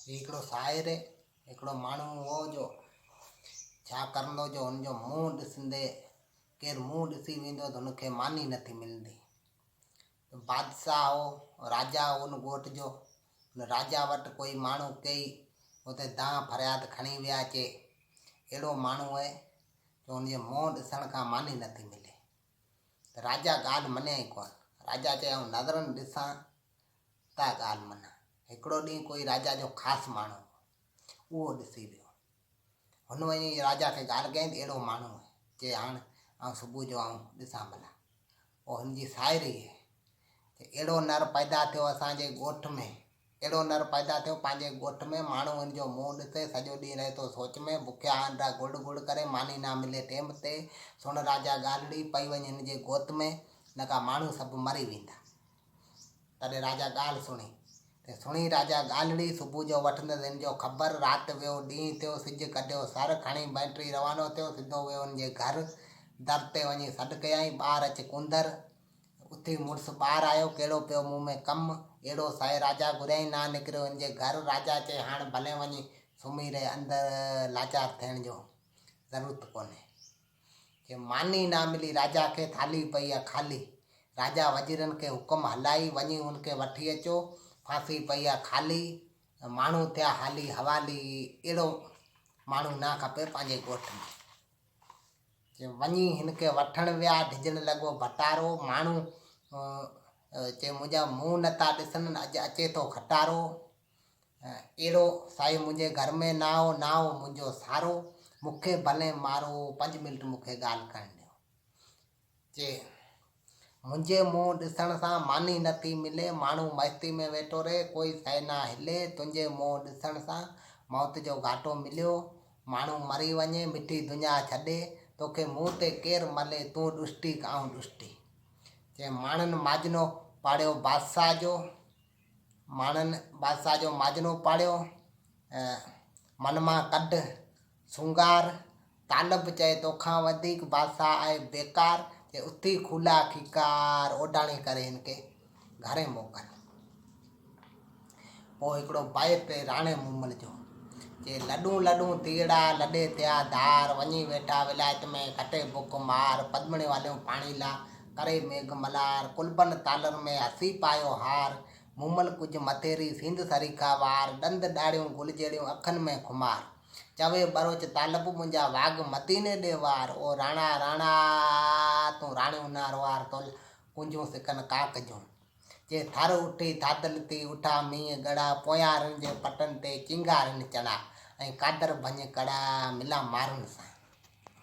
هي هڪڙو شاعر هڪڙو ماڻهو هو جو ڇا ڪرندو جو هن جو منهن ڏسندي ڪير منهن ڏسي ويندو ته هن کي ماني نٿي ملندي. بادشاهه هو، راجا هو ان ڳوٺ جو. ان راجا وٽ ڪوئي ماڻهو ڪيئي اتي دانهن فرياد کڻي ويا چي اهڙو ماڻهو اهي جو هن جي منهن ڏسڻ کان ماني نٿي ملي. ته راجا ڳالهه مڃيائين ڪونه. راجا چيو آئون نظرن ڏسان ته ڳالهه مڃان. هڪڙو ڏينهن ڪوئي راجا جو خاص ماڻهو هو، اهو ڏسي ويو. هن وڃي راجا کي ڳالهه ڪيائين ته اهڙو ماڻهو آهي. چي هاڻ آئون صبح جو آئون ڏسان ڀلا. پوء هن جي ساهري آهي. چي اهڙو نر پيدا ٿيو اسان جي ڳوٺ ۾، اهڙو نر پيدا ٿيو پنهنجي ڳوٺ ۾، ماڻهو هن جو منهن ڏسي، سڄو ڏينهن رهي ٿو سوچ ۾، بکيا آنڊا گڙ گڙ ڪري، ماني نه ملي ٽيم تي، سڻ راجا ڳالهڙي، پئي وڃ هن جي گوت ۾، نه ڪا ماڻهو سڀ مري ويندا. تڏهن راجا ڳالهه سڻي. ته سڻي راجا ڳالهڙي، صبح جو وٺندس هن جو خبر، رات ويو، ڏينهن ٿيو، سج ڪڍيو سر، کڻي بئنٽري روانو ٿيو، سڌو ويو هن جي گهر، در تي وڃي سڏ ڪيائين، ٻاهر اچ ڪونڌر. اٿي مڙس ٻاهر آيو، ڪهڙو پيو مون ۾ ڪم، اهڙو سهي راجا گهريائين، نه نڪريو هن جي گهر، راجا چئي هاڻ ڀلين وڃي سمهي رهه، اندر لاچار ٿيڻ جو ضرورت ڪونهي. چي ماني نه ملي راجا کي، ٿالهي پئي آ خالي، راجا وزيرن کي حڪم هلائي، وڃي هن کي وٺي اچو، ڦاسي پئي آ خالي، ماڻهو ٿيا حالي حوالي، اهڙو ماڻهو نه کپي پنهنجي ڳوٺ ۾. چي وڃي هن کي وٺڻ ويا، ڊڄڻ لڳو ڀٽارو، ماڻهو چي منهنجا منهن نه ٿا ڏسن، اڄ اچي ٿو کٽارو، اهڙو سائين منهنجي گهر ۾ نه هو، نه هو منهنجو سارو، مون کي ڀلين مارو، پنج منٽ مون کي ڳالهه ڪرڻ ڏيو. چي منهنجي منهن ڏسڻ سان ماني نه ٿي ملي، ماڻهو مستي ۾ ويٺو رهي، ڪوئي شيء نه هلي، تنهنجي منهن ڏسڻ سان موت جو گهاٽو مليو، ماڻهو مري وڃي، مٺي دنيا ڇڏي، توکي منهن تي ڪير ملي، تون ڏسٽي ڪه آئون ڏسٽي. چي ماڻهن ماجنو پاڙيو بادشاهه جو، ماڻهن بادشاهه جو ماجنو پاڙيو، من مان ڪڍ سونگار، طالب چئي توکان وڌيڪ بادشاهه آهي بيڪار، چي اٿي کولا کيڪار، اوڍاڻي ڪري هن کي گهرين موڪل. پوء هڪڙو بيت راڻي مومل جو، چي لڏون لڏون تيئڙا، لڏي ٿيا ڌار، وڃي ويٺا ولايت ۾، کٽي بک مار، پدمڻي واليون پاڻي لا، ڪري ميگهه ملار، ڪلبن تالر ۾، هسي پايو هار، مومل ڪجهه مٿيري، سينڌ سريکا وار، ڏند ڏاڙهيون گل جهڙيون، اکن ۾ خمار. چوي ٻروچ طالب منهنجا، واڳ مديني ڏي وار، او راڻا راڻا تون راڻيون نه روئار، تول ڪونجون سڪن ڪاڪ جون. چي ٿر اٺي ٿاڌل ٿي، اٺا مينهن ڳڙا، پويان رن جي پٽن تي، چينگارين چڙا، ۽ قادر ڀڃ ڪڙا، ملان مارن سان.